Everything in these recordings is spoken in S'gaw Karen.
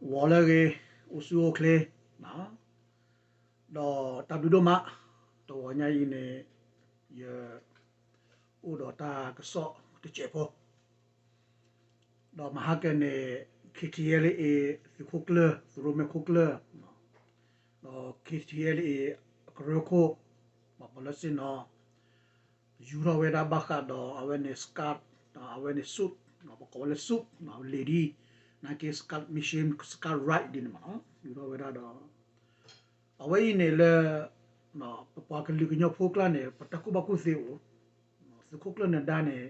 ဂီၤလၢအဂ့ၤ, အိၣ်ဆူၣ်အိၣ်ချ့, ဒီးတၢ်ဘျုးဒိၣ်မး, တဂီၤညါအံၤန့ၣ်, ယအိၣ်ဒီးတၢ်ကစီၣ်တစဲးဖိ, ဒီးမဟါကဲန့ၣ် K T L A သုးခိၣ်ကျၢၢ် သုးရိၣ်မဲာ်ခိၣ်ကျၢၢ်, ဒီး K T L A အကရၢခိၣ်, ပှၤလၢစ့ၢ်နီၤ ယူၤထီၣ်ဝဲဒၣ်ဘၣ်ဃးဒီးအဝဲန့ၣ် scarf, အဝဲန့ၣ် suit, ပကိးဝဲလၢ suit, lady, နာ်က့ scarf mission, scarf right ဒ်န့ၣ်မး, ယူၤထီၣ်ဝဲဒၣ်ဒီး အဝဲအံၤန့ၣ်လၢ ပပှၤကလုာ်ကညီဖိကျါန့ၣ် ပတၢ်ကူၣ်ဘၣ်ကူၣ်သ့အိၣ်, သုးခိၣ်ကျၢၢ်နဒါန့ၣ်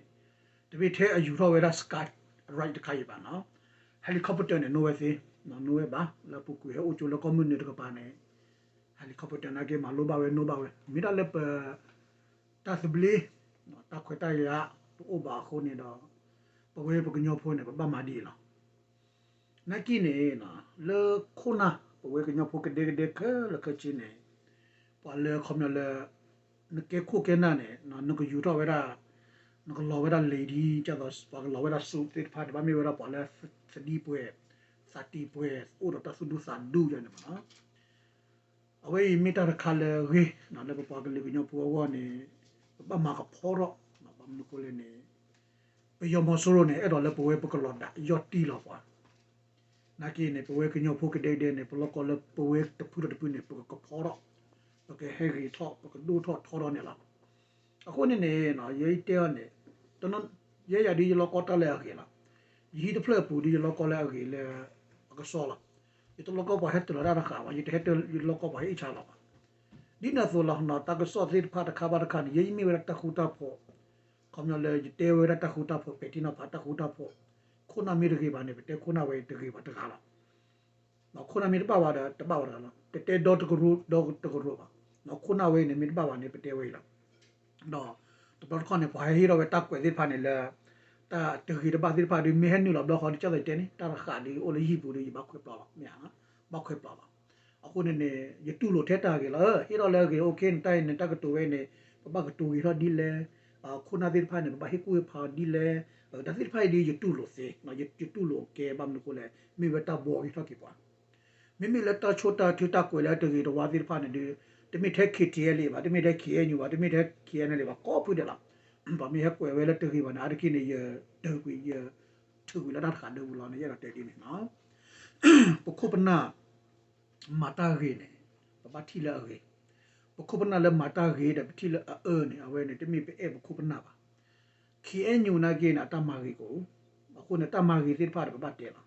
တမ့ၢ်ထဲအယူၤထီၣ်ဝဲဒၣ် scarf right တခါအံၤဘၣ်နီၤ, helicopter န့ၣ် နိဝဲသ့, နိဝဲဘၣ် လၢအပူၤကွံာ်ဟဲအိၣ်ကၠိလၢကီၢ်မုၢ်နုာ်တကပၤန့ၣ် helicopter နာ်က့မၤလိဘၣ်ဝဲ နိဘၣ်ဝဲ, မ့ၢ်ဒၣ်လၢပ တၢ်သဘျ့, တၢ်ခွဲးတၢ်ယာ်တအိၣ်ဘၣ်အဃိန့ၣ်ဒီး ပဝဲပကညီဖိန့ၣ် ပဘၣ်မၤဒ်အံၤလီၤ. နာ်က့န့ၣ် လၢခိၣ်နၢ် ပဝဲကညီဖိကဒဲကဒဲခဲလၢာ်ခဲဆ့န့ၣ် ပှၤလၢခီပညီလၢ နကဲခိၣ်ကဲနၢ်န့ၣ် နကယူၤထီၣ်ဝဲဒၣ် နကလီၤဝဲဒၣ် lady ဒ်သိး ပှၤကလီၤဝဲဒၣ် suit သ့ၣ်တဖၣ်န့ၣ် ဘၣ်မ့ၢ်ဝဲဒၣ်ပှၤလၢသဒံပှဲၤ သးတံၢ်ပှဲၤ အိၣ်ဒီးတၢ်သူၣ်ဒူသးဒူယၤန့ၣ်မးနီၤ. အဝဲအံၤမ့ၢ်တၢ်တခါလၢအဂ့ၤ လၢပပှၤကလုာ်ကညီဖိအဂီၢ်န့ၣ် ပဘၣ်မၤကဖီထီၣ် ဘၣ်မနုၤအဃိလဲၣ်န့ၣ် ပယီၤမီၤစိရိၤန့ၣ် အဲၣ်ဒိးလၢပဝဲပကလီၤဒၣ်ယီၢ်တံၢ်လီၤပှၤ, နာ်က့န့ၣ် ပဝဲကညီဖိကဒဲကဒဲန့ၣ် ပလီၢ်ကီၢ်လၢပဝဲတဖုဒီးတဖုန့ၣ် ပကကဖီထီၣ်, ပကဟဲဂ့ၤထီၣ် ပကဒိၣ်ထီၣ်ထီထီၣ်န့ၣ်လီၤ. အဃိန့ၣ်န့ၣ် ယတဲအီၤန့ၣ် ယဲယၤဒ်ယလီၢ်ကီၢ်တၢ်လၢအဂ့ၤလီၤ. ယဟံၣ်တဖျၢၣ်အပူၤဒ်ယလီၢ်ကီၢ်လၢအဂ့ၤလၢအကစီၣ်လီၤ. ယတလီၢ်ကီၢ်ပှၤဟဲတၢၤလီၤတၢ်တဃာ်ဘၣ်, ယတဟဲတၢၤယလီၢ်ကီၢ်ပှၤဟဲအ့ၣ်ဆါလီၤဘၣ်. ဒ်န့ၣ်အသိးလီၤ တၢ်ကစီၣ်သ့ၣ်တဖၣ်တခါဘၣ်တခါန့ၣ် ယဲယမ့ၢ်ဝဲဒၣ်တၢ်ဃူတၢ်ဖိး, ခီပညီလၢယတဲဝဲဒၣ်တၢ်ဃူတၢ်ဖိး ပဲာ်ထံနီၤဖးတၢ်ဃူတၢ်ဖိး, ခိၣ်နၢ်မ့ၢ်တဂ့ၤဘၣ်န့ၣ် ပတဲခိၣ်နၢ်ဝဲတဂ့ၤဘၣ်တဂၤလီၤ. ခိၣ်နၢ်မ့ၢ်တဘၣ်ဘၣ်ဒီး တဘၣ်ဘၣ်တဂၤလီၤ. တတဲဒီတကရူၢ်ဒီတကရူၢ်ဘၣ်. ခိၣ်နၢ်ဝဲအံၤန့ၣ် မ့ၢ်တဘၣ်ဘၣ်န့ၣ် ပတဲဝဲအံၤလီၤ. ဒီးတဘျီတခီၣ်န့ၣ် ပှၤဟဲဟ့ၣ်ထီၣ်ဝဲတၢ်ကွဲးသ့ၣ်တဖၣ်န့ၣ်လၢ တၢ်တဂ့ၤတဘၣ်သ့ၣ်တဖၣ်ဒီး မ့ၢ်ဟဲနုာ်လီၤဘျီဃီ ဒ်ကၢ်သိးယတဲန့ၣ် တၢ်တဃာ်ဒီးအိၣ်လၢယဟံၣ်ပူၤဒီး ယဘၣ်ခွဲးပျီလီၤ, မ့ၢ်ဧါ, ဘၣ်ခွဲးပျီလီၤ. အဃိန့ၣ်န့ၣ် ယတူၢ်လိာ်ထဲတၢ်ဂ့ၤလီၤ. ဟ့ၣ်ထီၣ်လၢအဂ့ၤ အိၣ်ခ့န့ၣ် တၢ်အံၤန့ၣ် တၢ်ကတိၤဝဲန့ၣ် ပဘၣ်ကတိၤဂ့ၤထီၣ်ဒ်လဲၣ်, ခိၣ်နၢ်သ့ၣ်တဖၣ်န့ၣ် ပဘၣ်ဟ့ၣ်ကူၣ်ဟ့ၣ်ဖးအီၤဒ်လဲၣ်, တၢ်သ့ၣ်တဖၣ်အံၤဒီး ယတူၢ်လိာ်သ့, ယတူၢ်လိာ်ကဲ ဘၣ်မနုၤအဃိလဲၣ် မ့ၢ်ဝဲတၢ်ဘှီဂ့ၤထီၣ်က့ၤပှၤ မ့မ့ၢ်လၢတၢ်ဆိၣ်တၢ်ထုတၢ်ကွဲးလၢတဂ့ၤတဝါသ့ၣ်တဖၣ်န့ၣ်ဒီး တမ့ၢ်ထဲ K T L A ဘၣ်, တမ့ၢ်ထဲ K N U ဘၣ်, တမ့ၢ်ထဲ K N L A ဘၣ်, ကိးဖုဒဲးလီၤ. ပှၤမ့ၢ်ဟဲကွဲးဝဲလၢတဂ့ၤဘၣ်န့ၣ် အါတက့ၢ်န့ၣ် ယထုးကွံာ် ယထုးကွံာ်လၢတၢ်တဃာ်ဒၢပူၤလီၤန့ၣ် ယအဲၣ်ဒိးတဲဒ်န့ၣ်လီၤ. ပခိၣ်ပနၢ် မၤတၢ်ဂ့ၤန့ၣ် ပဘၣ်ထံၣ်လၢအဂ့ၤ, ပခိၣ်ပနၢ်လၢမၤတၢ်ဂ့ၤဒီး ပထံၣ်လၢအအၢန့ၣ် အဝဲန့ၣ် တမ့ၢ်ပအဲၣ်ပခိၣ်ပနၢ်ဘၣ်. K N U နာ်က့န့ၣ် အတၢ်မၤဂ့ၤကအိၣ်, အဃိန့ၣ် တၢ်မၤဂ့ၤသ့ၣ်တဖၣ်ဒီး ပဘၣ်တဲလီၤ.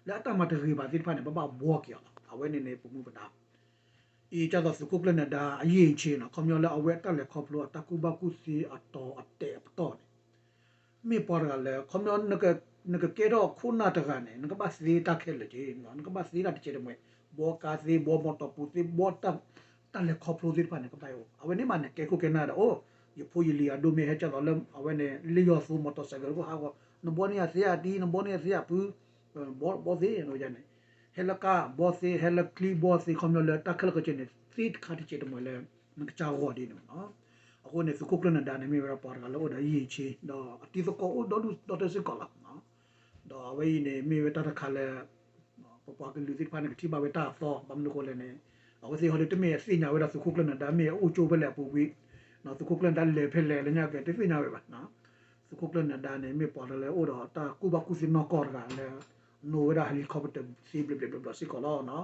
လၢအတၢ်မၤတဂ့ၤဘၣ်သ့ၣ်တဖၣ်န့ၣ် ပဘၣ်ဘှီက့ၤအီၤလီၤ. အဝဲန့ၣ်န့ၣ် ပမူပဒါ အံၤ ကၢ်သိးသုးခိၣ်ကျၢၢ်နဒါ အယံာ်အံာ်ဆ့နီၤ ခီပညီလၢအဝဲအတၢ်လဲၤခီဖျိအတၢ်ကူၣ်ဘၣ်ကူၣ်သ့အတီၤအတဲာ်အပတီၢ်န့ၣ် မ့ၢ်ပှၤတဂၤလၢ ခီပညီ နကကဲထီၣ်ခိၣ်နၢ်တဂၤန့ၣ် နကဘၣ်သ့တၢ်ခဲလၢာ်က့ၤ, နကဘၣ်သ့တၢ်တကဲးတမှဲၤ, ဘှီကါသ့ ဘှီမီတီပူၤသ့ ဘှီ တၢ်လဲၤခီဖျိသ့ၣ်တဖၣ်န့ၣ် ကဘၣ်အိၣ်. အဝဲန့ၣ်မးန့ၣ် ကဲခိၣ်ကဲနၢ်ဒီး အိၣ် ယဖိယလံၤအဒိၣ်မ့ၢ်ဟဲကၢ်သိးလၢ အဝဲန့ၣ် လ့ယီၤသိ မီတီစဲးကဲး ကဟးဂီၤ နဘှီန့ၢ်ယၤသ့ဧါတံၤ နဘှီန့ၢ်ယၤသ့ဧါဖု ဘှီသ့ ယန့ၣ် ဟဲလၢကါဘှီသ့ ဟဲလၢချံဘှီသ့ ခီပညီလၢတၢ်ခဲလၢာ်ခဲဆ့န့ၣ် သ့တခါတကဲးတမှဲၤလၢ နကစၢ်ဂီၤဒ်န့ၣ်မးနီၤ. အဃိန့ၣ် သုးခိၣ်ကျၢၢ်နဒါန့ၣ် မ့ၢ်ဝဲဒၣ်ပှၤတဂၤလၢအိၣ်ဒီးယံာ်ဆ့ ဒီးအတံၤသကိးအိၣ်ဒီဒူၣ်ဒီထၢစ့ၢ်ကီးလီၤ. ဒီးအဝဲအံၤန့ၣ် မ့ၢ်ဝဲတၢ်တခါလၢ ပပှၤကလုာ်သ့ၣ်တဖၣ်န့ၣ် ကထံၣ်ဘၣ်ဝဲတၢ်အသီ ဘၣ်မနုၤအဃိလဲၣ်န့ၣ် အဝဲသ့ၣ်ဟီဒီးတမ့ၢ်အသ့ၣ်ညါဝဲဒၣ်သုးခိၣ်ကျၢၢ်နဒါမ့ၢ်အအိၣ်ကၠိဖဲလဲၣ်အပူၤကွံာ်, သုးခိၣ်ကျၢၢ်နဒါလဲၤဖဲလဲၣ်လၢညါကဲ တသ့ၣ်ညါဝဲဘၣ်. သုးခိၣ်ကျၢၢ်နဒါန့ၣ် မ့ၢ်ပှၤတဂၤလၢအိၣ်ဒီးတၢ်ကူၣ်ဘၣ်ကူၣ်သ့နီၢ်ကီၢ်တဂၤလၢ နိဝဲဒၣ် helicopter သ့ဘျီဘျီဘျီဘျီစ့ၢ်ကီးလီၤ.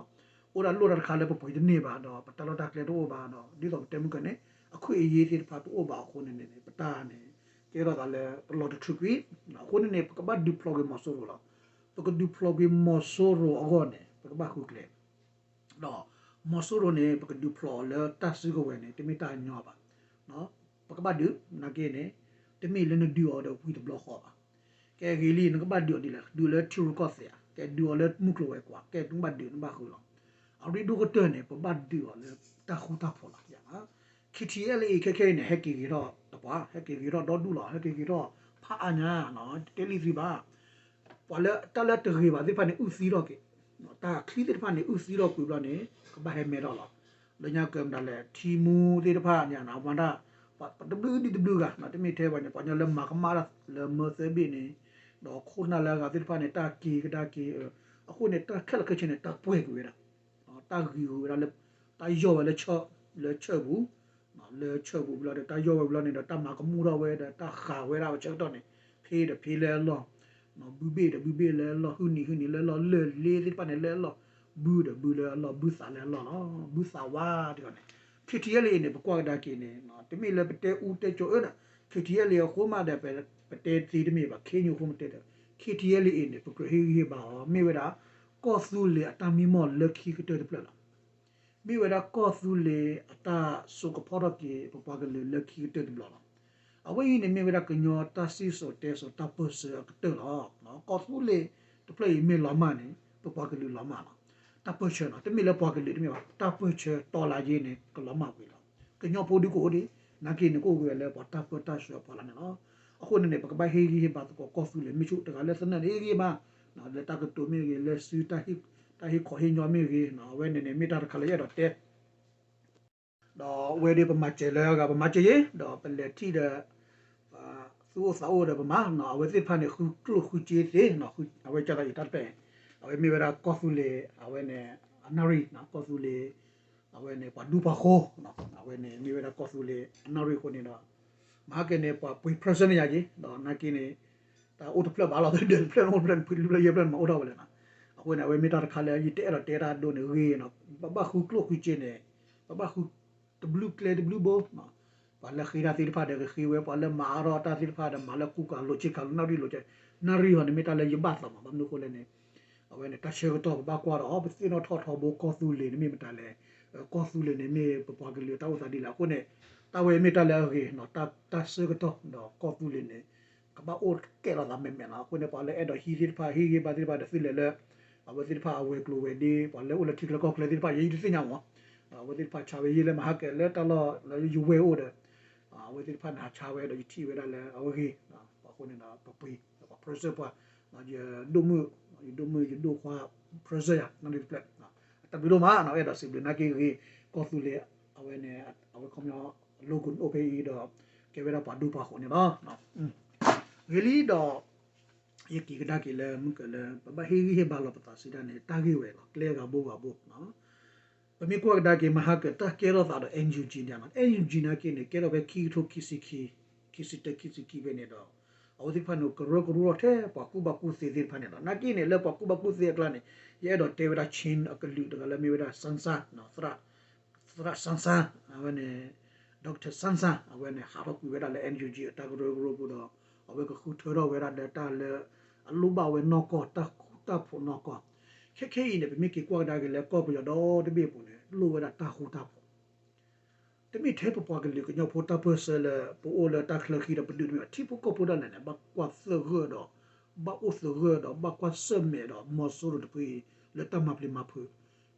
အိၣ်ဒၣ်လိၣ်တၢ်တခါလၢပပှ့ၤတန့ၢ်ဘၣ်ဒီး ပတၢ်လီၢ်တၢ်ကျဲတအိၣ်ဘၣ်ဒီး ဒ်သိးပတဲမုၢ်ကန့ၣ် အခွင့်အရေးသ့ၣ်တဖၣ်တအိၣ်ဘၣ်အဃိန့ၣ်န့ၣ် ပတၢ်န့ၣ် ကဲထီၣ်သးလၢတလီၤတထုးကွံာ်, အဃိန့ၣ်န့ၣ် ပကဘၣ်ဒုးဖျိးကွံာ်မီၤစိရိၤလီၤ. ပကဒုးဖျိးကွံာ်မီၤစိရိၤအဂီၢ်န့ၣ် ပကဘၣ်ဃုကျဲ ဒီးမီၤစိရိၤန့ၣ် ပကဒုးဖျိးအီၤလၢတၢ်စုကဝဲၤန့ၣ် တမ့ၢ်တၢ်ညီဘၣ်. ပကဘၣ်ဒုး နာ်က့န့ၣ် တမ့ၢ်လၢနဒုးအီၤဒီးဝံၤတဘျီဃီဘၣ်. ကဲဂ့ၤလံ နကဘၣ်ဒုးအီၤဒ်လဲၣ်, ဒုးလၢထံရူၢ်ကီၢ်သဲးဧါ, ကဲဒုးအီၤလၢမုၢ်ကျိၤဝဲၤကွာ် ကဲနကဘၣ်ဒုး နဘၣ်ဃုလီၤ. အရ့ဒိၣ်ကတၢၢ်န့ၣ် ပဘၣ်ဒုးအီၤလၢတၢ်ဃူတၢ်ဖိးလီၤ. K T L A ခဲခဲအံၤန့ၣ် ဟဲက့ၤဂ့ၤထီၣ်တပှၤ, ဟဲက့ၤဂ့ၤထီၣ်ဒီဒူၣ်လီၤ, ဟဲက့ၤဂ့ၤထီၣ်ဖးအါညါ, တဲလံသုဘၣ် ပှၤလၢတၢ်လၢတဂ့ၤဘၣ်သ့ၣ်တဖၣ်န့ၣ် အုၣ်သံထီၣ်က့ၤ, တၢ်ချံသ့ၣ်တဖၣ်န့ၣ် အုၣ်သံထီၣ်ကွံာ်ဘျီန့ၣ် ကဘၣ်ဟဲမဲထီၣ်လီၤ. လၢညါကမတၤလဲၣ် ထံမူသ့ၣ်တဖၣ်ညါန့ၣ် မၤတၢ် ပတဘျုးဒံးတဘျုးဂၤ တမ့ၢ်ထဲဝဲန့ၣ် ပှၤကညီလၢမၤကမၣ်တၢ်လၢမၢသၢဘ့ၣ်န့ၣ်, ဒီးခိၣ်နၢ်လၢအဂၤသ့ၣ်တဖၣ်န့ၣ် တၢ်က့ၤကဒါက့ၤ အဃိန့ၣ် တၢ်ခဲလၢာ်ခဲဆ့န့ၣ် တၢ်ပှဲၤကွံာ်ဝဲဒၣ်, တၢ်ဂံၢ်ဝဲဒၣ်လၢ တၢ်ယီၢ်ဝဲလၢ လၢဆၢၣ်ပူၤ, လၢဆၢၣ်ပူၤဝံၤလီၤဒီး တၢ်ယီၢ်ဝဲဝံၤလီၤန့ၣ်ဒီး တၢ်မၤကမူၣ်ထီၣ်ဝဲဒီး တၢ်ဃးဝဲဒၣ်ပဆၢကတီၢ်န့ၣ် ဖ့ဒီးဖ့လၢအလီၢ်, ဘုဘ့ၣ်ဒီးဘုဘ့ၣ်လၢအလီၢ်, ဟုနံၤဟုနံၤလၢအလီၢ်, လၢၢ်လ့သ့ၣ်တဖၣ်န့ၣ်လၢအလီၢ်, ဘုဒီးဘုလၢအလီၢ်, ဘုသးလၢအလီၢ်လီၤ. ဘုသးဝါတဂၤန့ၣ် ခ့ထံအဲလ်အ့န့ၣ် ပကွၢ်ကဒါက့ၤန့ၣ် တမ့ၢ်လၢပတဲအူတဲကၠိအၢဒီး ခ့ထံအဲလ်အ့အဃိမးဒီး ပတဲသ့တမ့ၢ်ဘၣ်, ခ့ညိအဃိမ့ၢ်တဲဒီး ခ့ထံအဲလ်အ့န့ၣ် ပကြၢးဟ့ၣ်ဂံၢ်ဟ့ၣ်ဘါအီၤ မ့ၢ်ဝဲဒၣ် ကီၢ်သူလ့ၤအတၢ်မံမီၢ်လၢခံကတၢၢ်တဖျၢၣ်လီၤ. မ့ၢ်ဝဲဒၣ်ကီၢ်သူလ့ၤအတၢ်စိာ်ကဖီထီၣ်က့ၤ ပပှၤကလုာ်လၢခံကတၢၢ်တဘျီလီၤ. အဝဲအံၤန့ၣ် မ့ၢ်ဝဲဒၣ်ကညီတၢ်စံၣ်စိၤတဲစိၤတၢ်ပၢၢ်ဆၢအကတၢၢ်လီၤ. ကီၢ်သူလ့ၤတဖျၢၣ်အံၤမ့ၢ်လီၤမၢ်န့ၣ် ပပှၤကလုာ်လီၤမၢ်လီၤ. တၢ်ပၢၢ်ဆၢနီၤ တမ့ၢ်လၢပှၤကလုာ်တမ့ၢ်ဘၣ် တၢ်ပၢၢ်ဆၢတီလၢယ့န့ၣ် ကလီၤမၢ်ဝံၤလီၤ. ကညီဖိဒုကအိၣ်ဒံး နာ်က့န့ၣ် ကအိၣ်က့ၤဝဲလၢပှၤတၢ်ပၢတၢ်ဆှၢအဖီလာ်န့ၣ်လီၤ. အဃိန့ၣ်န့ၣ် ပကဘၣ်ဟ့ၣ်ဂံၢ်ဟ့ၣ်ဘါသကိးကီၢ်သူလ့ၤ မ့ၢ်ဆူၣ်တဂၤလၢသနၢၣ်န့ၣ် ဟ့ၣ်ဂံၢ်ဟ့ၣ်ဘါ လၢတၢ်ကတိၤမ့ၢ်ဂ့ၤ လၢစု တၢ်ဟ့ၣ်ခီဟ့ၣ်ညီမ့ၢ်ဂ့ၤ အဝဲန့ၣ်န့ၣ် မ့ၢ်တၢ်တခါလၢယအဲၣ်ဒိးတဲ ဒီးဝဲဒၣ်ပမၤစၢၤလၢအဂၤ ပမၤစၢၤယ့ၤ ဒီးပလဲၤထံၣ်ဒီး သူၣ်အိၣ်သးအိၣ်ဒီးပမၤ အဝဲသ့ၣ်တဖၣ်န့ၣ် ဃုကျိၣ်ဃုစ့သ့ အဝဲကၢ်သးအံၤတၢ်တပဲာ် အဝဲမ့ၢ်ဝဲဒၣ်ကီၢ်သူလ့ၤ အဝဲန့ၣ် အနၣ်ရံၣ် ကီၢ်သူလ့ၤ အဝဲန့ၣ် ပှၤဒူပှၤဃိ အဝဲန့ၣ် မ့ၢ်ဝဲဒၣ်ကီၢ်သူလ့ၤ အနၣ်ရံၣ်အဃိန့ၣ်ဒီး မဟါကဲန့ၣ် ပှၤပှ့ၤ present မ့ၢ်ယၤက့ၤ ဒီးနာ်က့န့ၣ် တၢ်အိၣ်တဖျၢၣ်ဘၣ်လီၤ တဒၢးတဖျၢၣ် အိၣ်တဖျၢၣ် ဖုတဖျၢၣ်ယဲၢ်ဖျၢၣ်န့ၣ် မၤအိၣ်ထီၣ်ဝဲလဲၣ်နီၤ အဃိန့ၣ် အဝဲမ့ၢ်တၢ်တခါလၢ ယတအဲၣ်ဒိးတဲတၢ်ဒိန့ၣ်ဂ့ၤနီၤ ပဘၣ်ဃုကျိၣ်ဃုစ့န့ၣ် ပဘၣ်ဃုတဘျုးကျဲတဘျုးဘိ ပှၤလၢဃ့တၢ်သ့ၣ်တဖၣ်ဒီးကဃ့ဝဲ ပှၤလၢမၤအါထီၣ်တၢ်သ့ၣ်တဖၣ်ဒီးမၤလၢကူကၤလိာ်ဆ့ကၤလိာ်နၣ်ရံၣ်လိာ်ကဲ နၣ်ရံၣ်ဟီန့ၣ်မ့ၢ်တၢ်လၢယဘၣ်သးမး ဘၣ်မနုၤအဃိလဲၣ်န့ၣ် အဝဲန့ၣ် တၢ်ဆၢကတီၢ်ပဘၣ်ကွၢ်ဒီး ပသ့ၣ်နီၣ်ထီၣ်ထီဘိကီၢ်သူလ့ၤန့ၣ်မ့ၢ်မတၤလဲၣ်, ကီၢ်သူလ့ၤန့ၣ်မ့ၢ်ပပှၤကလုာ်တၢ်အိၣ်သးဒ်လဲၣ် အဃိန့ၣ် တၢ်ဝဲမ့ၢ်တၢ်လၢအဂ့ၤနီၤ တၢ်ဆၢကတီၢ်ဒီးကီၢ်သူလ့ၤန့ၣ် ကဘၣ်အိၣ်ကဲထီၣ်သးမဲာ်မဲာ်လီၤ. အဃိန့ၣ် ပှၤလၢအဲၣ်ဒိးဟံးသ့ၣ်တဖၣ် ဟ့ၣ်ဂံၢ်ဘါသ့ၣ်တဖၣ်ဒီးသုလဲၤလၢ အဝဲသ့ၣ်တဖၣ်အဝဲၤကျိၤဝဲၤဒ့ ပှၤလၢအိၣ်လၢထံချၢကီၢ်ချၢသ့ၣ်တဖၣ် ယဲယတသ့ၣ်ညါမး အဝဲသ့ၣ်တဖၣ်ဆါဝဲယဲလၢမဟါကဲလၢတၢ်လီၢ်လၢယဝဲၢ်အိၣ်ဒီး အဝဲသ့ၣ်တဖၣ်န့ၣ်ဟးဆါဝဲဒီးယထံၣ်ဝဲဒၣ်လၢအဝဲဂ့ၤ အဃိန့ၣ်ဒီးပပှ့ၤ ပှၤ present ပှၤ ယဒိၣ်မုၣ် ယဒိၣ်မုၣ်ယဒိၣ်ခွါ present ယၤ နၣ်ရံၣ်တဖျၢၣ် အတၢ်ဘျုးဒိၣ်မးနီၤ အဲၣ်ဒိးစံးဘျုးနာ်က့ဂ့ၤ ကီၢ်သူလ့ၤ အဝဲန့ၣ် အဝဲခီပညီ အ logo အိၣ်ဖဲအံၤဒီး ကဲဝဲဒၣ်ပှၤဒူပှၤဃိးန့ၣ်လီၤ. ဂ့ၤလံဒီး ယက့ၤကဒါက့ၤလၢမုၢ်ကလၢ ပဘၣ်ဟ့ၣ်ဂံၢ်ဟ့ၣ်ဘါလီၤပသးစံးတၢ်န့ၣ် တၢ်ဂ့ၢ်ဝဲလီၤ ကျဲဂၤဘိဂၤဘိ ပမ့ၢ်ကွၢ်ကဒါက့ၤ မဟါကတၢ်ကဲထီၣ်သးဒီး NUG န့ၣ်လီၤ NUG နာ်က့န့ၣ် ကဲထီၣ်ဖဲခံကထိခံဆံခံ ခံဆံတၢ ခံဆံခံဖဲန့ၣ်ဒီး အဝဲသ့ၣ်တဖၣ်န့ၣ် ကရၢကရိထီၣ်ထဲပှၤကူၣ်ဘၣ်ကူၣ်သ့သ့ၣ်တဖၣ်န့ၣ်လီၤ. နာ်က့န့ၣ် လၢပှၤကူၣ်ဘၣ်ကူၣ်သ့အကျါန့ၣ် ယအဲၣ်ဒိးတဲဝဲဒၣ် Chin အကလုာ်တဂၤလၢမ့ၢ်ဝဲဒၣ် San Suu သရၣ် သရၣ် San Suu အဝဲန့ၣ် Doctor San Suu အဝဲန့ၣ် ဟးထီၣ်ကွံာ်ဝဲဒၣ်လၢ NUG အတၢ်ကရၢကရိပူၤဒီး အဝဲကဃုထၢထီၣ်ဝဲဒၣ်လၢတၢ်လၢ အလိၣ်ဘၣ်ဝဲနီၢ်ကီၢ် တၢ်ဃူတၢ်ဖိးနီၢ်ကီၢ် ခဲခဲအံၤန့ၣ် ပမ့ၢ်က့ၤကွၢ်ကဒါက့ၤလၢကီၢ်ပယီၤဒီတဘ့ၣ်အပူၤန့ၣ် လိၣ်ဝဲဒၣ်တၢ်ဃူတၢ်ဖိး တမ့ၢ်ထဲပပှၤကလုာ်ကညီဖိတၢ်ပၢၢ်ဆၢလၢ ပအိၣ်လၢတၢ်ချၢဃံဒီးပဒုးတမ့ၢ်ဘၣ် ထံဖိကီၢ်ဖိဒၣ်လဲာ်န့ၣ် ဘၣ်ကွၢ်သဂၢၢ်ဒီး ဘၣ်အိၣ်သဂၢၢ်ဒီး ဘၣ်ကွၢ်ဆၢၣ်မဲာ်ဒီး မီၤစိရိၤတဖုအံၤ လၢတၢ်မၤပျံၤမၤဖုး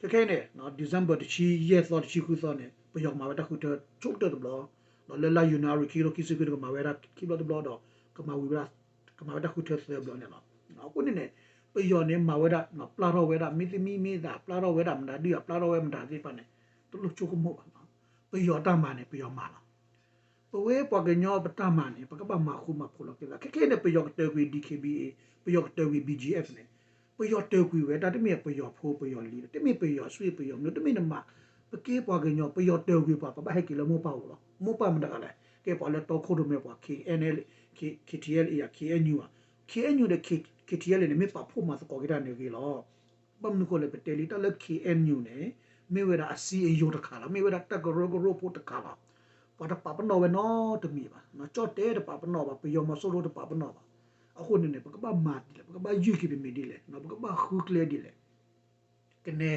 ခဲခဲအံၤန့ၣ် December တဆံယဲၢ်သီ တဆံဃုသီန့ၣ် ပယီၤကမၤဝဲတၢ်ဃုထၢဆိကတၢၢ်တဘျီ ဒီးလၢလါယနူၤအါရံၤ ခံကထိခံဆံဃုန့ၣ် ကမၤဝဲဒၣ်ခံဘျီတဘျီဒီး ကမၤဝံၤဝဲဒၣ် ကမၤဝဲတၢ်ဃုထၢသၢဘျီန့ၣ်လီၤ. အဃိန့ၣ်န့ၣ် ပယီၤန့ၣ်မၤဝဲဒၣ် ပျၢ်ထီၣ်ဝဲဒၣ် မ့တမံၤမ့ၢ်ဒၣ် ပျၢ်ထီၣ်ဝဲဒၣ်မတၤဒုၣ် ပျၢ်ထီၣ်ဝဲမတၤသ့ၣ်တဖၣ်န့ၣ် တလိၣ်ဆိကမိၣ်ဘၣ်. ပယီၤတၢ်မၤန့ၣ် ပယီၤမၤလီၤ. ပဝဲပှၤကညီပတၢ်မၤန့ၣ် ပကဘၣ်မၤဃူမၤဖိးလီၤက့ၤသး ခဲခဲအံၤန့ၣ် ပယီၤကတၢၢ်ကွံာ် DKBA ပယီၤကတၢၢ်ကွံာ် BGF န့ၣ် ပယီၤတၢၢ်ကွံာ်ဝဲ တၢ်တမ့ၢ်ပယီၤဖိပယီၤလံၤ တမ့ၢ်ပယီၤဆွေပယီၤမျိုး တမ့ၢ်နမၤ ပကဲပှၤကညီ ပယီၤတၢၢ်ကွံာ်ပှၤ ပဘၣ်ဟဲက့ၤလၢမိၢ်ပၢ်အိၣ်လီၤ. မိၢ်ပၢ်မတၤတဂၤလဲၣ် ကဲပှၤလၢတီခိၣ်ရိၣ်မဲပှၤ KNLA KTLA ယၤ KNU ဘၣ် KNU ဒီး KTLA န့ၣ် မ့ၢ်ပာ်ဖှိၣ်မၤသကိးက့ၤတၢ်န့ၣ်ဂ့ၤလီၤ. ဘၣ်မနုၤဃိလဲၣ် ပတဲလံတၢ်လၢ KNU န့ၣ် မ့ၢ်ဝဲဒၣ်အစည်းအရုံးတခါလီၤ. မ့ၢ်ဝဲဒၣ်တၢ်ကရၢကရိဖိတခါလီၤ. ပှၤတပာ်ပနီၣ်ဝဲနီတမံၤဘၣ်. ကၠီၣ်တဲၣ်တပာ်ပနီၣ်ဘၣ်. ပယီၤမီၤစိရိၤတပာ်ပနီၣ်ဘၣ်. အဃိန့ၣ်န့ၣ် ပကဘၣ်မၤဒ်လဲၣ်, ပကဘၣ်ယုၢ်က့ၤပမံၤဒ်လဲၣ်, ပကဘၣ်ဃုကျဲဒ်လဲၣ်. ကနဲ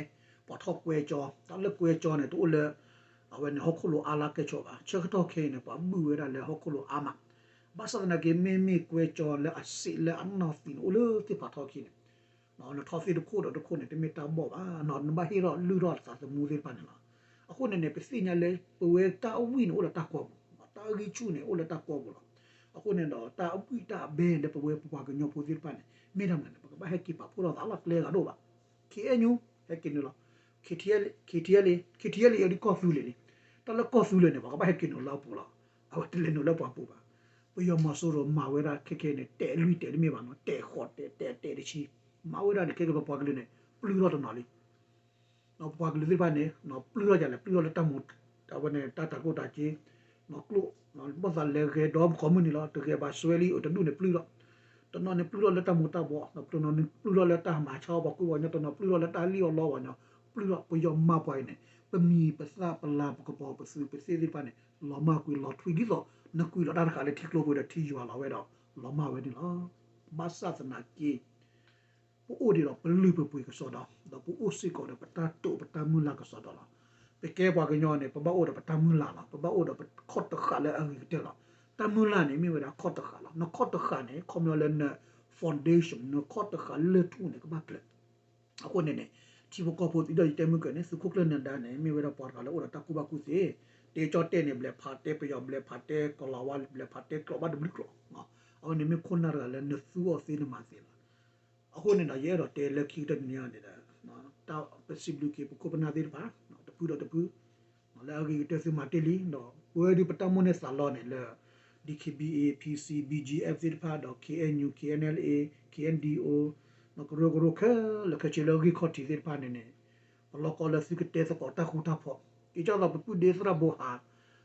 ပှၤထီၣ်ကွဲကၠီ, တၢ်လၢကွဲကၠီန့ၣ် တအိၣ်လၢ အဝဲန့ၣ် ဟီၣ်ခိၣ်လိၤအါလၢကဲဆိးဘၣ်. ဆၢကတီၢ်ခဲအံၤန့ၣ် ပှၤဘုၣ်ဝဲဒၣ်လၢဟီၣ်ခိၣ်လိၤအါမး. ဘၣ်ဆၣ်သနာ်က့ မ့မ့ၢ်ကွဲကၠီလၢအစံးလၢအနီၢ်သံန့ၣ် အိၣ်လၢသ့ၣ်ဖးထီခံန့ၣ် နထီၣ်သ့ၣ်တခိၣ်ဒီးတခိၣ်န့ၣ် တမ့ၢ်တၢ်ဘီၣ်ဘၣ်, နဘၣ်ဟ့ၣ်ထီၣ်လုၢ်ထီၣ်သးသမူသ့ၣ်တဖၣ်န့ၣ်လီၤ. အဃိန့ၣ်န့ၣ် ပသ့ၣ်ညါလၢ ပဝဲတၢ်အဝံၣ်န့ၣ် အိၣ်လၢတၢ်ကီပူၤ, တၢ်ဂံၢ်ဆူၣ်န့ၣ် အိၣ်လၢတၢ်ကီပူၤလီၤ. အဃိန့ၣ်ဒီး တၢ်အဝံၣ်တၢ်အဘဲလၢပဝဲပပှၤကညီဖိသ့ၣ်တဖၣ်န့ၣ် မ့ၢ်တၢ်မနုၤန့ၣ် ပကဘၣ်ဟဲက့ၤပာ်ဖှိၣ်ထီၣ်သးလီၤ ကျဲဂၤဒိၣ်ဘၣ်. KNU ဟဲက့ၤနုာ်လီၤ. KTLA, KTLA, KTLA အံၤဒ်ကီၢ်သူလ့ၤလံ. တၢ်လၢကီၢ်သူလ့ၤန့ၣ် ပှၤကဘၣ်ဟဲက့ၤနုာ်လၢအပူၤလီၤ. အဝဲတလဲၤနုာ်လၢပှၤပူၤဘၣ်. ပယီၤမီၤစိရိၤမၤဝဲဒၣ်ခဲခဲန့ၣ် တဲာ်လွံၢ်တဲာ်တမ့ၢ်ဘၣ်နီၤ, တဲာ်ဃိးတဲာ် တဲာ်တဲာ်တဆံ မၤဝဲဒၣ်န့ၣ် ခဲကဒီးပပှၤကလုာ်န့ၣ် ပျုၢ်ထီၣ်တနီၤလံ. ပပှၤကလုာ်သ့ၣ်တဖၣ်န့ၣ် ပျုၢ်ထီၣ်ယၤလဲၣ်, ပျုၢ်ထီၣ်လၢတၢ်မူ, အဝဲန့ၣ် တၢ်တၤကျိၣ်တၤစ့, ကျိၣ်, ဘၣ်သးလဲၤဂဲၤဒီးမုၢ်ကိးမုၢ်နံၤလီၤ, တဂဲၤဘၣ်စွဲလံ အိၣ်တဒူၣ်န့ၣ်ပျုၢ်ထီၣ်, တနီၤန့ၣ်ပျုၢ်ထီၣ်လၢတၢ်မူၤတၢ်ဘှီး, တနီၤန့ၣ်ပျုၢ်ထီၣ်လၢတၢ်မၤဆါအီၣ်ပှၤကူပှၤကညီ, တနီၤပျုၢ်ထီၣ်လၢတၢ်လံၣ်အီၣ်လီအီၣ်ပှၤကညီ, ပျုၢ်ထီၣ် ပယီၤမၤပှၤအံၤန့ၣ် ပမံၤပသၣ်ပလၤပကပီၤပသူပသ့ၣ်သ့ၣ်တဖၣ်န့ၣ် လီၤမၢ်ကွံာ်လီၤထွံဒ်သိး နကွံာ်လီၤတၢ်တဃာ်လၢထံကျိပူၤဒီးထံယွၤလီၤဝဲဒီး လီၤမၢ်ဝဲန့ၣ်လီၤ. ဘၣ်ဆၣ်သနာ်က့ ပအိၣ်ဒံးဒီးပလုၢ်ပပှ့ၤကစီဒီ, ဒီးပအိၣ်စ့ၢ်ကီးဒီးပတၢ်တိာ်ပတၢ်မုၢ်လၢ်ကစီဒီလီၤ. ပကဲပှၤကညီန့ၣ် ပဘၣ်အိၣ်ဒီးပတၢ်မုၢ်လၢ်လီၤ. ပဘၣ်အိၣ်ဒီးပခီၣ်တဃာ်လၢအဂ့ၤကတၢၢ်လီၤ. တၢ်မုၢ်လၢ်န့ၣ် မ့ၢ်ဝဲဒၣ်ခီၣ်တဃာ်လီၤ. နခီၣ်တဃာ်န့ၣ် ခီပညီလၢန foundation နခီၣ်တဃာ်လၢထူၣ်န့ၣ် ကဘၣ်ကျၢၤ. အဃိန့ၣ်န့ၣ် ထံဖိကီၢ်ဖိသ့ၣ်ဒီးယတဲမုၢ်ကၢၢ်န့ၣ် သုးခိၣ်ကျၢၢ်နၢၤဒါန့ၣ် မ့ၢ်ဝဲဒၣ်ပှၤတဂၤလၢအိၣ်ဒီးတၢ်ကူၣ်ဘၣ်ကူၣ်သ့, တဲကၠီတဲၣ်န့ၣ် ဘျဲးဖးတဲပယီၤ ဘျဲးဖးတဲကီၤလၤဝါ ဘျဲးဖးတဲကျိာ်ဘၣ်တဘျုးကျိာ်. အဝဲန့ၣ်မ့ၢ်ခိၣ်နၢ်တဂၤလၢနသူအီၤသ့နမၤသ့လီၤ. အဃိန့ၣ်ဒီး ယအဲၣ်ဒိးတဲလၢခံကတၢၢ်တနံၤအံၤန့ၣ်ဒီး တၢ်ပစံးဘျုးက့ၤပခိၣ်ပနၢ်သ့ၣ်တဖၣ် တဖုဒီးတဖု လၢအဂ့ၤကတၢၢ်သုမၤတ့ၢ်လံ ဒီးပဝဲဒုးပတၢ်မိၣ်န့ၢ်သးလီန့ၣ်လၢ DKBA, PC, BGF သ့ၣ်တဖၣ်ဒီး KNU, KNLA, KNDO ကရၢကရိခဲလၢာ်ခဲဆ့လၢဂံၢ်ခီၣ်ထံးသ့ၣ်တဖၣ်န့ၣ်န့ၣ် ပလီၢ်ကီၢ်လၢသုကတဲသကိးတၢ်ဃူတၢ်ဖိး, အံၤကၢ်သိးပပုၢ်ဒ့သရၣ်ဘိဟါ,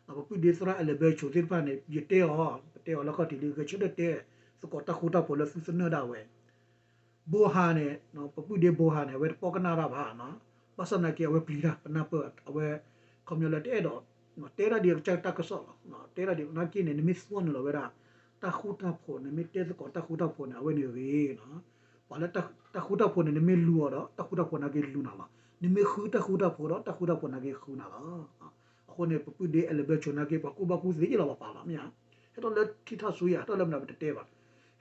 ပပုၢ်ဒ့သရၣ်အဲလဘဲဆိးသ့ၣ်တဖၣ်န့ၣ် ယတဲအီၤ, ပတဲအီၤလၢခီၣ်ထံးလံ ဂဲၤဆၢထၢၣ်တဲသကိးတၢ်ဃူတၢ်ဖိးလၢသုသနၢၣ်ဒၣ်ဝဲ ဘိဟါန့ၣ် ပပုၢ်ဒ့ဘိဟါန့ၣ် အဝဲတပီၣ်ကနၣ်တၢ်ဘၣ်, ဘၣ်ဆၣ်သနာ်က့ အဝဲပျံၤတၢ် ပနၢ်ပၢၢ် အဝဲ ခီပညီလၢတအဲၣ်ဒိး တဲတၢ်ဒ်အကစၢ်တၢ်ကစီၣ်လီၤ, တဲတၢ်ဒ်နာ်က့န့ၣ် နမ့ၢ်သူအီၤနုာ်လီၤဝဲဒၣ် တၢ်ဃူတၢ်ဖိး နမ့ၢ်တဲသကိးတၢ်ဃူတၢ်ဖိးန့ၣ် အဝဲန့ၣ်ဂ့ၤ, ပှၤလၢတၢ်ဃူတၢ်ဖိးန့ၣ် နမ့ၢ်လူၤအီၤဒီး တၢ်ဃူတၢ်ဖိးနာ်က့လူၤနၤလီၤ, နမ့ၢ်ဃုတၢ်ဃူတၢ်ဖိးဒီး တၢ်ဃူတၢ်ဖိးနာ်က့ဃုနၤလီၤ. အဃိန့ၣ် ပပုၢ်ဒ့အဲလဘဲဆိးနာ်က့ ပှၤကူၣ်ဘၣ်ကူၣ်သ့ယ့လီၤပှၤပာ်လီၤ မ့ၢ်ဧါ, ဟဲထီၣ်လၢထံထၣ်ဆူယၤ ဟဲထီၣ်လၢမနုၤပတတဲဘၣ်,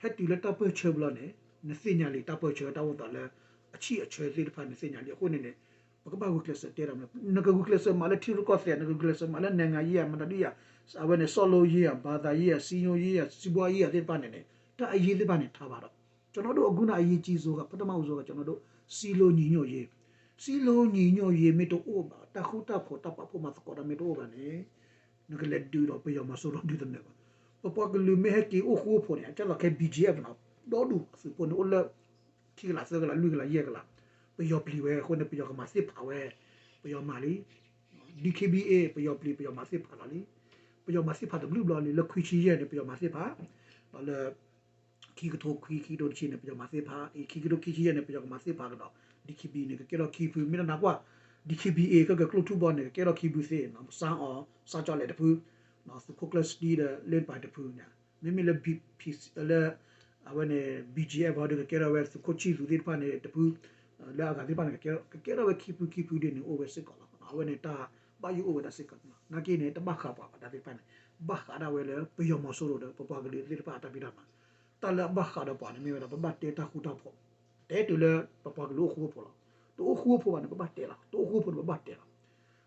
ဟဲတုၤလၢတၢ်ပၢၢ်ဆၢဘျီန့ၣ် နသ့ၣ်ညါလံတၢ်ပၢၢ်ဆၢတၢ်အိၣ်သးလၢ အဆံၣ်အဆၢသ့ၣ်တဖၣ်နသ့ၣ်ညါလံ, အဃိန့ၣ်န့ၣ် ပကဘၣ်ဂုာ်ကျဲးစၢးတဲဒီး နကဂုာ်ကျဲးစၢးမၤလၢထံရူၢ်ကီၢ်သဲး နကဂုာ်ကျဲးစၢးမၤလၢ နိုင်ငံရေး မတၤဒုယၤ, အဝဲန့ၣ် စီၤလိယ့ၤဧါ ဘာသာရေး စည်းရုံးရေး စီးပွားရေး သ့ၣ်တဖၣ်န့ၣ်န့ၣ် တၢ်အရေးသ့ၣ်တဖၣ်န့ၣ် ထားပါတော့, ကျွန်တော်တို့ အခုန အရေးကြီးဆုံးက ပထမဦးဆုံးက ကျွန်တော်တို့ စည်းလုံးညီညွတ်ရေး, စည်းလုံးညီညွတ်ရေး မ့ၢ်တအိၣ်ဘၣ် တၢ်ဃူတၢ်ဖိး တၢ်ပာ်ဖှိၣ်မၤသကိးတၢ်မ့ၢ်တအိၣ်ဘၣ်န့ၣ် နကလဲၤဒုးဒီးပယီၤမီၤစိရိၤဒုးသနၢၣ်ဘၣ်, ပပှၤကလုာ်မ့ၢ်ဟဲက့ၤအိၣ်ဃူအိၣ်ဖိးန့ၣ် အကၢ်သိးခဲ BGF နီၤ ဒီဒူၣ်အသုးဖိန့ၣ်အိၣ်လၢ ခံကလးသၢကလးလွံၢ်ကလးယဲၢ်ကလး, ပယီၤပျံၤဝဲအဃိန့ၣ် ပယီၤကမၤသ့ၣ်ဖးဝဲ, ပယီၤမၤလံ, DKBA ပယီၤပျံၤ ပယီၤမၤသ့ၣ်ဖးလီၤလံ, ပယီၤမၤသ့ၣ်ဖးတဘျုးဘျီလံ လၢခွံဆံယဲၢ်န့ၣ် ပယီၤမၤသ့ၣ်ဖး, ဒီးလၢ ခံကထိခွံ ခံကထိတဆံန့ၣ် ပယီၤမၤသ့ၣ်ဖး, အံၤ ခံကထိခံဆံယဲၢ်န့ၣ် ပယီၤကမၤသ့ၣ်ဖးကဒီး, DKB န့ၣ် ကကဲထီၣ်ခံဖု မ့ၢ်တနာ်ကွၢ်, DKBA ကကကျိၣ်ထူၣ်ဘီန့ၣ် ကကဲထီၣ်ခံဖုသ့, စၢ်အီၤ စၢ်ကၠီလဲၣ်တဖု, သုးခိၣ်ကျၢၢ်စတံဒီး လ့ၣ်ပၤတဖုန့ၣ်, မ့မ့ၢ်လၢ လၢ အဝဲန့ၣ် BGF ဟီဒီး ကကဲထီၣ်ဝဲသုးခိၣ်ဆံၣ်သူးသ့ၣ်တဖၣ်န့ၣ်တဖု, လၢအဂၤသ့ၣ်တဖၣ်န့ၣ် ကကဲထီၣ်ဝဲခံဖုခံဖုဒ်န့ၣ် အိၣ်ဝဲစ့ၢ်ကီးလီၤ. အဝဲန့ၣ်တၢ်ဘၣ်ယိၣ်အိၣ်ဝဲဒၣ်စ့ၢ်ကီး, နာ်က့န့ၣ် တဘၣ်ဃးပှၤဘၣ်တၢ်သ့ၣ်တဖၣ်န့ၣ်, ဘၣ်ဃးဒၣ်ဝဲလၢပယီၤမီၤစိရိၤဒီး ပပှၤကလုာ်သ့ၣ်တဖၣ်အတၢ်ဖံးတၢ်မၤ, တၢ်လၢအဘၣ်ဃးဒီးပှၤန့ၣ် မ့ၢ်ဝဲဒၣ် ပဘၣ်တဲတၢ်ဃူတၢ်ဖိး, တဲတုၤလၢပပှၤကလုာ်အိၣ်ဃူအိၣ်ဖိးလီၤ. တအိၣ်ဃူအိၣ်ဖိးဘၣ်န့ၣ် ပဘၣ်တဲလီၤ, တအိၣ်ဃူအိၣ်ဖိးန့ၣ် ပဘၣ်တဲလီၤ.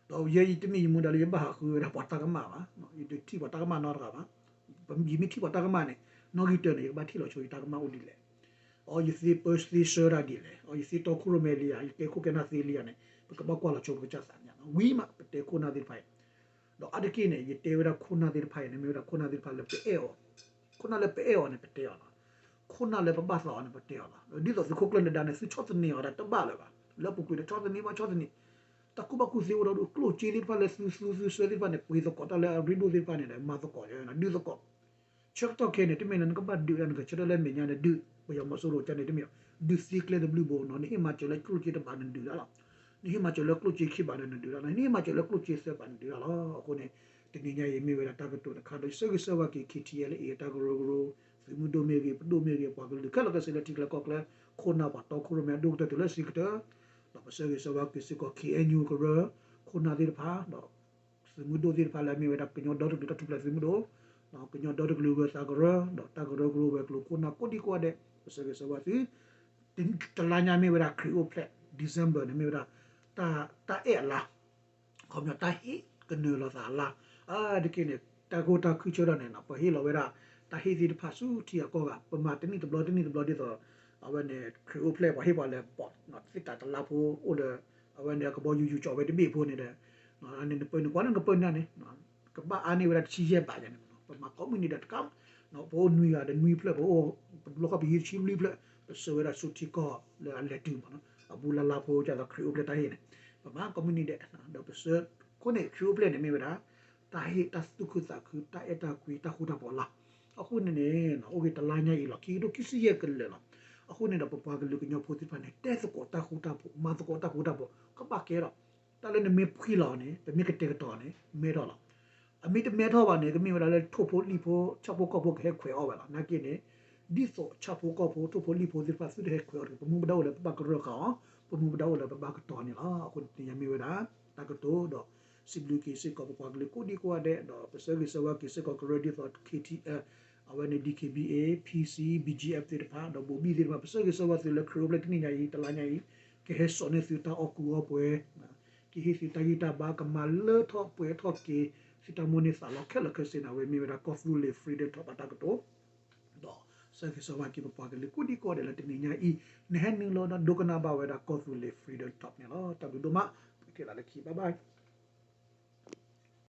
ဒီးယဲယတမ့ၢ်ယမူဒါလၢယဘၣ်ဟးဃုဝဲဒၣ်ပှၤတၢ်ကမၣ်ဘၣ်, ယတထံၣ်ပှၤတၢ်ကမၣ်နီတဂၤဘၣ်, ယမ့ၢ်ထံၣ်ပှၤတၢ်ကမၣ်န့ၣ် နီၣ်ဂံၢ်တၢန့ၣ် ယကဘၣ်ထံၣ်လီၤဆိ ယတၢ်ကမၣ်အိၣ်ဒ်လဲၣ်, အီၤယသ့ပၢသ့ဆှၢတၢ်ဒ်လဲၣ်, အီၤယသ့တီခိၣ်ရိၣ်မဲလံဧါ, ယကဲခိၣ်ကဲနၢ်သ့လံဧါန့ၣ် ပကဘၣ်ကွၢ်လီၤဆိပကစၢ်သးန့ၣ်, ဝံၤမးပတဲခိၣ်နၢ်သ့ၣ်တဖၣ်အံၤ ဒီးအါတက့ၢ်န့ၣ် ယတဲဝဲဒၣ်ခိၣ်နၢ်သ့ၣ်တဖၣ်အံၤန့ၣ် မ့ၢ်ဝဲဒၣ်ခိၣ်နၢ်သ့ၣ်တဖၣ်လၢပအဲၣ်အီၤ, ခိၣ်နၢ်လၢပအဲၣ်အီၤန့ၣ် ပတဲအီၤလီၤ. ဒ်သိးသုးခိၣ်ကျၢၢ်နၢၤဒါန့ၣ် သုဆီၣ်သနံးအီၤဒၣ်တဘၣ်လၢၤဘၣ်, လၢအပူၤကွံာ်န့ၣ် ဆီၣ်သနံးဘၣ်ဆီၣ်သနံး, တၢ်ကူၣ်ဘၣ်ကူၣ်သ့အိၣ်ဒီးကျိၣ်စ့သ့ၣ်တဖၣ်လၢသုသူသုဆှၢသ့ၣ်တဖၣ်န့ၣ် ပှ့ၤသကိးတၢ်လၢအရ့ဒိၣ်သ့ၣ်တဖၣ်န့ၣ်ဒီး မၤသကိးယဲ ဒုးသကိး ဆၢကတီၢ်ခဲအံၤန့ၣ် တမ့ၢ်လၢနကဘၣ်ဒုးဒၣ်နကဆၢထၢၣ်လၢမဲာ်ညါန့ၣ် ဒုးပယီၤမီၤစိရိၤကန့ၣ် တမ့ၢ်, ဒုးသ့ကျဲတဘျုးဘိနီၤ, နဟ့ၣ်မၤစၢၤလၢကျိၣ်စ့တဘးနဒုးဒၣ်လီၤ, နဟ့ၣ်မၤစၢၤလၢကျိၣ်စ့ခံဘးဒီးနဒုးဒၣ်လီၤ, နဟ့ၣ်မၤစၢၤလၢကျိၣ်စ့သၢဘးနဒုးဒၣ်လီၤ. အဃိန့ၣ် တနံၤညါအံၤမ့ၢ်ဝဲဒၣ်တၢ်ကတိၤတခါဒီး ယဆၢဂ့ၤဆၢဝါက့ၤ KTLA အတၢ်ကရၢကရိ, သုးမုၢ်ဒိၣ်မ့ၢ်ဂ့ၤ, ပဒိၣ်မ့ၢ်ဂ့ၤ, ပှၤကလုာ်ခဲလၢာ်ခဲဆ့လၢထံချၢကီၢ်ချၢ, ခိၣ်နၢ်ပှၤတီခိၣ်ရိၣ်မဲအဒိၣ်ကတၢၢ်တုၤလၢအဆံးကတၢၢ်, ဒီးပဆၢဂ့ၤဆၢဝါက့ၤစ့ၢ်ကီး KNU ကရၢ, ခိၣ်နၢ်သ့ၣ်တဖၣ်, ဒီး သုးမုၢ်ဒိၣ်သ့ၣ်တဖၣ်လၢအမ့ၢ်ဝဲဒၣ်ကညီဒီတကလုာ်တၢ်ထူၣ်ဖျဲးသုးမုၢ်ဒိၣ်, ကညီဒီတကလုာ်ဂၢၤသးကရၢ, ဒီးတၢ်ကရၢကရိဝဲၤကျိၤခိၣ်နၢ်ကိးဒံကိးဂၤဒဲး, ပဆၢဂ့ၤဆၢဝါသု, တလါညါမ့ၢ်ဝဲဒၣ်ခရံာ်အိၣ်ဖျဲၣ် December န့ၣ် မ့ၢ်ဝဲဒၣ် တၢ်အဲၣ်အလါ, ခီပညီတၢ်ဟ့ၣ်ကနၢၤလီၤသးအလါ, အါတက့ၢ်န့ၣ် တၢ်ဂိၢ်တၢ်ခုၣ်ဆၢထီၣ်န့ၣ် ပဟ့ၣ်လီၤဝဲဒၣ် တၢ်ဟ့ၣ်သ့ၣ်တဖၣ်ဆူထံအကီၢ်ဂၤ, ပမၤတနံၣ်တဘျီတနံၣ်တဘျီဒ်သိး အဝဲန့ၣ် ခရံာ်အိၣ်ဖျဲၣ်ပှၤဟ့ၣ်ပှၤလဲၤဘီး သ့ၣ်တၢ်တလါဖိအိၣ်လၢ အဝဲန့ၣ်အကဘီယူၤယူၤကၠီၣ်ဝဲတဘ့ၣ်ဖိန့ၣ်ဒီး နပၢနုာ်ကွၢ်လၢနပၢနုာ်န့ၣ် ကဘၣ်အါန့ၢ်ဝဲဒၣ်တဆံယဲၢ်ဘးယၤန့ၣ်, ပမၤကိးမုၢ်နံၤဒီးတကး, ပအိၣ်နွံဂၤဒီးနွံဖျၢၣ်, ပအိၣ်ပဘျီခီၣ်ပယံၤတဆံဘျုးဖျၢၣ်, ပဆှၢဝဲဒၣ်ဆူထံကီၢ်လၢအလဲၤတုၤမးနီၤ အဘူလါလါဖိ ဒ်သိးခရံာ်အိၣ်ဖျဲၣ်တၢ်ဟ့ၣ်န့ၣ် ပမၤကိးမုၢ်နံၤဒဲး ဒီးပဆှၢ အဃိန့ၣ် ခရံာ်အိၣ်ဖျဲၣ်န့ၣ်မ့ၢ်ဝဲဒၣ် တၢ်ဟ့ၣ်တၢ်သူၣ်ခုသးခု တၢ်အဲၣ်တၢ်ကွံ တၢ်ဃူတၢ်ဖိးလီၤ. အဃိန့ၣ်န့ၣ် အိၣ်ဂ့ၤတလါညါအံၤလီၤ ခံကထိခံဆံယဲၢ်ကလၢာ်လီၤ. အဃိန့ၣ်ဒီးပပှၤကလုာ်ကညီဖိသ့ၣ်တဖၣ်န့ၣ် တဲသကိးတၢ်ဃူတၢ်ဖိး မၤသကိးတၢ်ဃူတၢ်ဖိး ကဘၣ်ကဲထီၣ် တၢ်လၢနမ့ၢ်ဖှံလီၤန့ၣ် ပမ့ၢ်ကတဲာ်ကတီၤန့ၣ် မဲထီၣ်လီၤ. အမ့ၢ်တမဲထီၣ်ဘၣ်န့ၣ် ကမ့ၢ်ဝဲဒၣ်လၢထိၣ်ဖိလံၣ်ဖိ ဆၣ်ဖိကီၢ်ဖိကဟဲခွဲးအီၣ်ဝဲလီၤ. နာ်က့န့ၣ် ဒ်သိးဆၣ်ဖိကီၢ်ဖိ ထိၣ်ဖိလံၣ်ဖိသ့ၣ်တဖၣ် သုတဟဲခွဲးအီၣ်တဂ့ၤ ပမူပဒါအိၣ်လၢပဘၣ်ကရၢဃာ်အီၤ ပမူပဒါအိၣ်လၢပဘၣ်ကတီၤန့ၣ်လီၤ. အဃိန့ၣ်တနံၤညါမ့ၢ်ဝဲဒၣ် တၢ်ကတိၤဒီး စံးဘျုးက့ၤစ့ၢ်ကီးပပှၤကလုာ်ကိးဒံကိးဂၤဒဲး ဒီးပဆၢဂ့ၤဆၢဝါက့ၤစ့ၢ်ကီးကရၢဒ်သိး K T L အဝဲန့ၣ် D K B A, P C, B G F သ့ၣ်တဖၣ် ဒီးဘိးဘံၣ်သ့ၣ်တဖၣ် ပဆၢဂ့ၤဆၢဝါသုလၢခရံာ်အိၣ်ဖျဲၣ်တနံၤညါအံၤ တလါညါအံၤ ကဟဲစိာ်န့ၢ်သုတၢ်အီၣ်ကူအီၣ်ပှဲၤ ကဟ့ၣ်သုတၢ်ဂံၢ်တၢ်ဘါ ကမၤလၢထီၣ်ပှဲၤထီၣ်က့ၤ သုတၢ်မိၣ်န့ၢ်သးလီခဲလၢာ်ခဲဆ့န့ၣ် အဝဲမ့ၢ်ဝဲဒၣ်ကီၢ်သူလ့ၤ Freedom Talk အတၢ်ကတိၤ ဒီးဆၢဂ့ၤဆၢဝါက့ၤပပှၤကလုာ်ကိးဒံကိးဂၤဒဲးလၢတနံၤညါအံၤ နဟဲနုာ်လီၤဒီးဒိကနၣ်ဘၣ်ဝဲဒၣ်ကီၢ်သူလ့ၤ Freedom Talk န့ၣ်လီၤ. တၢ်ဘျုးဒိၣ်မး ပကထံၣ်လိာ်သးလၢခံ bye bye.